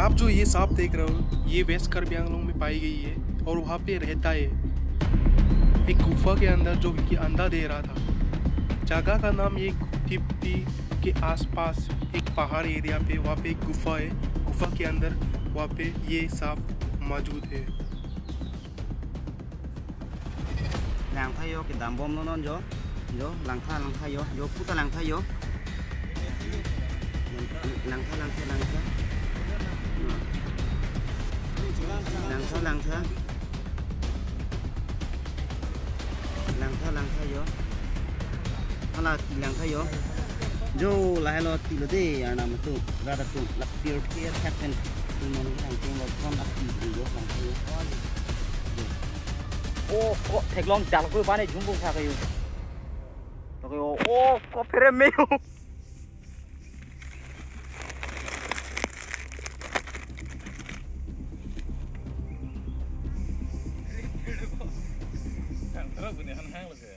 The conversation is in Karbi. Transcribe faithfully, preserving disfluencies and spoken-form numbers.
आप जो ये सांप देख रहे हो, ये वेस्ट कार्बी आंगलोंग में पाई गई है और वहाँ पे रहता है। एक गुफा के अंदर जो कि अंडा दे रहा था। जगह का नाम ये कुतिप्पी के आसपास एक पहाड़ एरिया पे, वहाँ पे एक गुफा है। गुफा के अंदर वहाँ पे ये सांप मौजूद है। Langtha yo, kedam bomlo non yo. Yo, langtha, langtha yo. Yo, puta langtha yo. Langtha, langtha, langtha. Langtha, langtha. Langtha, langtha yo. Hala, langtha yo. Yo, lahelo tilo de, arnam atum, rat atum, la pure pure captain. Tumon langtha yo, kon ati yo, langtha yo. Oh, kok theklong jal ko bane jumbung sa kayo. To kayo, oh, kok phere me yo. Ang tara ko ni han hang lo se.